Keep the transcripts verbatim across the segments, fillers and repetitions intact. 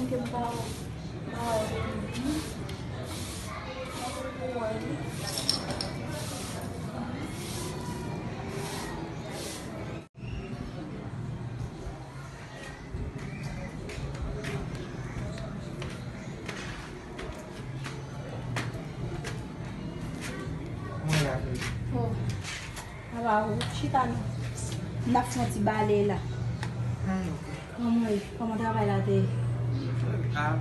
Ke m pa, pa wè. Kòman w ye, Afrik? Oh, apa ou chita non. N ap fè yon ti bale la. Ah, ok. Kòman w ye? Kòman travay la te ye? Ah,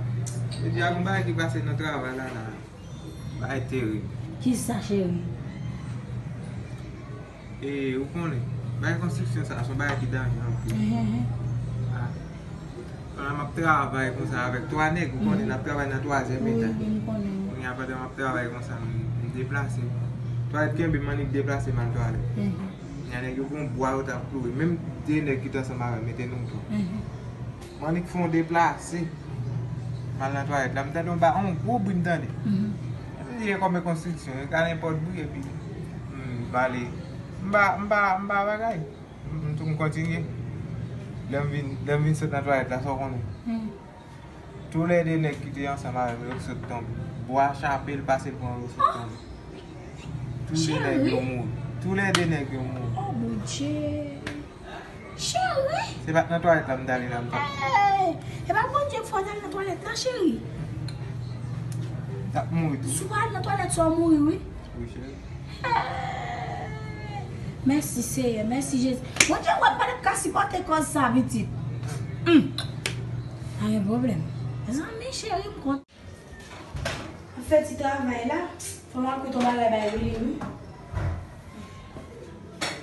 jodi a gon bagay ki pase nan travay la la. Bagay terib. Kisa, cheri? E, ou konnen, bagay konstriksyon sa, se yon bagay ki danje anpil. Ehe. Ah. Pandan m ap travay konsa avèk twa nèg, ou konnen, n ap travay nan twazyèm etaj. Wi, wi, m konnen. Kounye a, pandan m ap travay konsa, m, m deplase. Twalèt kenbe m, m annik deplase m al twalèt. Ehe. Kounye a, nèg yo gen yon bwa yo t ap kloure. Menm de nèg ki t ansanm avè m, mete nou twa. Ehe. M annik fè yon deplase. M al nan twalèt la, m tande yon ba, yon gwo bri m tande. Mhm. Epi m di, e kòm e konstriksyon, e ka nenpòt bri, epi m bale. M pa, m pa, m pa bagay. M, m tou m kontinye. Lè m vin, lè m vin sot nan twalèt la, sa w konnen. Mhm. Toulède nèg ki te ansanm avè m, yo sot tonbe. Bwa chape l, pase l pran yo, sot tonbe. Toulède nèg yo mouri. Toulède nèg yo mouri. Oh, Bondye. Cheri! Se pa t nan twalèt la m t ale la, m t ap. Ey! E pa Bondye k fè w t al nan twalèt la, cheri? M t ap mouri tou. Si w pa al nan twalèt sa, w mouri, wi. Wi, cheri. Ey! Mèsi, Seyè. Mèsi, Jezi. Bondye wè m pa t ap ka sipòte kòz sa, pitit. Hum. Pa gen pwoblèm. Mezanmi, cheri, m kontan. Ap fè ti travay la. Fò m al koute yon bagay bay Willy, wi.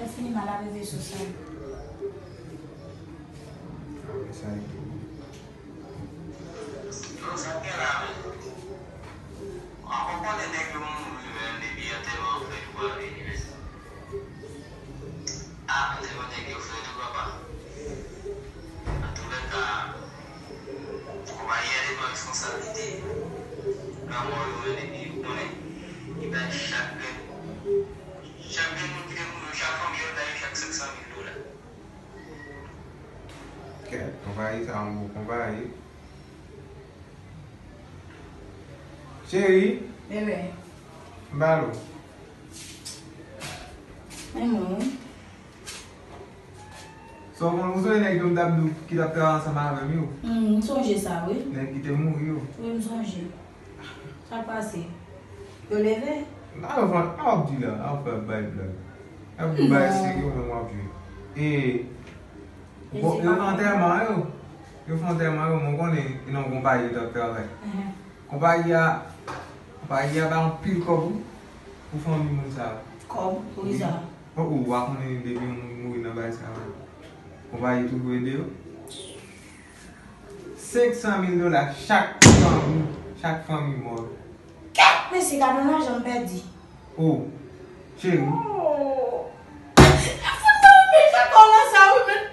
Lè fini m al lave veso sa. Sa e tou. Yo, sa k gen la menm? Ankò konnen nèg yo mouri menm depi antèman yo fèt ou pa vini menm. Ah, antèman nèg yo fèt wi papa. Antoulèka, konpayi a te pran responsablite lanmò yo menm epi ou konnen li bay chak grenn, chak grenn moun ki te mouri, chak fanmi yo bay yo chak senk san mil dola. Kèt, konpayi sa yon bon konpayi. Cheri. Bebe. M ba l ou. Men mwen, wi. Sa w konn, ou sonje nèg yo m t ap di w ki t ap travay ansanm avè m yo? Hmm, m sonje sa, wi. Nèg ki te mouri yo. Wi, m sonje. Sa k pase? Yo leve? N a yo fè, a w ap di la, a w ap fè bay blag. Ap di bay serye ou menm w ap jwe. E, bon, yo fè antèman yo. Yo fè antèman yo, mwen konnen e nan yon konpayi yo t ap travay. Konpayi a, konpayi a bay anpil kòb wi, pou fanmi moun sa yo. Kòb? Poukisa? Oh, oh, ou pa konnen depi yon moun mouri nan bagay sa yo, konpayi toujou ede yo. Senk san mil dola chak fanmi, chak fanmi mò. Kèt, mesye, gade yon lajan m pèdi. Oh, cheri. Oh. Fout mwen yon pil fè kò lan sa wi, men.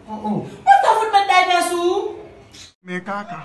Oh, oh. Mwen ta fout met daypè sou ou. Men kaka.